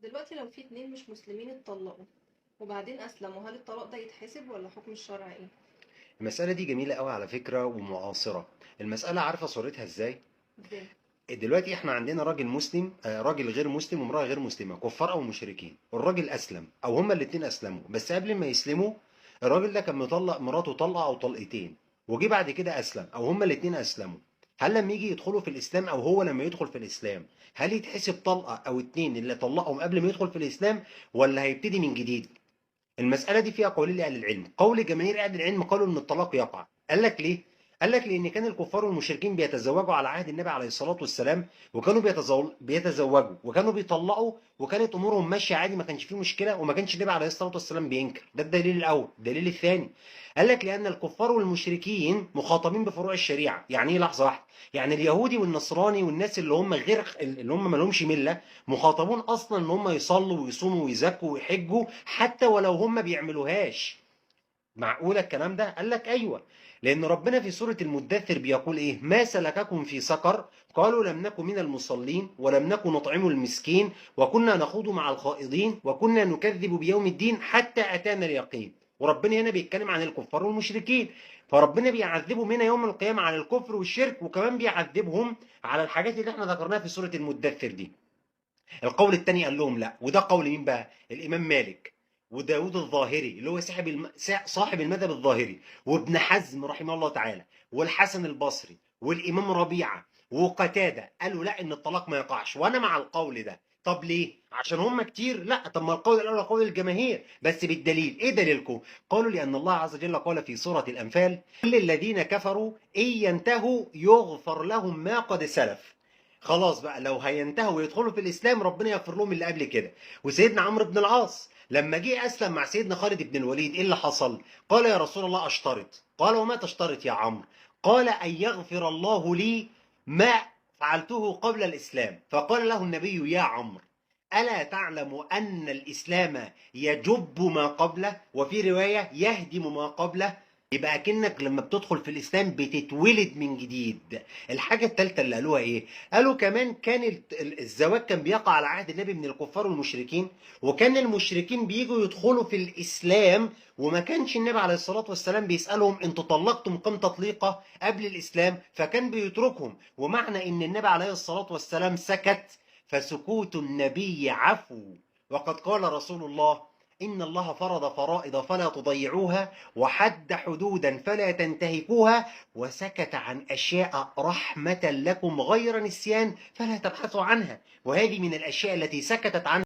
دلوقتي لو في اتنين مش مسلمين اتطلقوا وبعدين أسلموا، هل الطلاق ده يتحسب ولا حكم الشرع إيه؟ المسألة دي جميلة قوي على فكرة ومعاصرة. المسألة عارفة صورتها ازاي؟ ازاي؟ دلوقتي احنا عندنا راجل مسلم، راجل غير مسلم وامرأة غير مسلمة، كفار او مشركين. الراجل اسلم او هما الاتنين اسلموا، بس قبل ما يسلموا الراجل ده كان مطلق مراته طلقة او طلقتين، وجي بعد كده اسلم او هما الاتنين اسلموا. هل لما يجي يدخلوا في الاسلام او هو لما يدخل في الاسلام هل يتحسب طلقة او اتنين اللي طلقهم قبل ما يدخل في الاسلام، ولا هيبتدي من جديد؟ المسألة دي فيها قولين لأهل العلم. قول جماهير أهل العلم قالوا إن الطلاق يقع. قال لك ليه؟ قال لك لأن كان الكفار والمشركين بيتزوجوا على عهد النبي عليه الصلاة والسلام، وكانوا بيتزوجوا وكانوا بيطلقوا، وكانت أمورهم ماشية عادي، ما كانش فيه مشكلة، وما كانش النبي عليه الصلاة والسلام بينكر. ده الدليل الأول. الدليل الثاني قال لك لأن الكفار والمشركين مخاطبين بفروع الشريعة. يعني إيه؟ لحظة واحدة، يعني اليهودي والنصراني والناس اللي هم غير اللي هم ما لهمش ملة مخاطبون أصلا إن هم يصلوا ويصوموا ويزكوا ويحجوا حتى ولو هم بيعملوهاش. معقولة الكلام ده؟ قال لك أيوة، لأن ربنا في سورة المدثر بيقول إيه؟ ما سلككم في سقر؟ قالوا لم نكن من المصلين ولم نكن نطعم المسكين وكنا نخوض مع الخائضين وكنا نكذب بيوم الدين حتى أتانا اليقين. وربنا هنا بيتكلم عن الكفار والمشركين، فربنا بيعذبهم هنا يوم القيامة على الكفر والشرك، وكمان بيعذبهم على الحاجات اللي احنا ذكرناها في سورة المدثر دي. القول الثاني قال لهم لا، وده قول مين بقى؟ الإمام مالك وداود الظاهري اللي هو صاحب المذهب الظاهري، وابن حزم رحمه الله تعالى، والحسن البصري، والإمام ربيعة، وقتادة، قالوا لا إن الطلاق ما يقعش، وأنا مع القول ده. طب ليه؟ عشان هم كتير؟ لا، طب ما القول الأول قول الجماهير، بس بالدليل. إيه دليلكم؟ قالوا لأن الله عز وجل قال في سورة الأنفال: كل الذين كفروا إن ينتهوا يغفر لهم ما قد سلف. خلاص بقى، لو هينتهوا ويدخلوا في الإسلام ربنا يغفر لهم اللي قبل كده. وسيدنا عمرو بن العاص لما جه أسلم مع سيدنا خالد بن الوليد إيه اللي حصل؟ قال يا رسول الله أشترط. قال وما تشترط يا عمرو؟ قال أن يغفر الله لي ما فعلته قبل الإسلام. فقال له النبي يا عمرو ألا تعلم أن الإسلام يجب ما قبله، وفي رواية يهدم ما قبله. يبقى أكنك لما بتدخل في الإسلام بتتولد من جديد. الحاجة الثالثة اللي قالوها إيه؟ قالوا كمان كان الزواج كان بيقع على عهد النبي من الكفار والمشركين، وكان المشركين بيجوا يدخلوا في الإسلام، وما كانش النبي عليه الصلاة والسلام بيسألهم انتوا طلقتم كم تطليقة قبل الإسلام، فكان بيتركهم. ومعنى إن النبي عليه الصلاة والسلام سكت، فسكوت النبي عفو. وقد قال رسول الله إن الله فرض فرائض فلا تضيعوها، وحد حدودا فلا تنتهكوها، وسكت عن أشياء رحمة لكم غير نسيان فلا تبحثوا عنها. وهذه من الأشياء التي سكتت عنها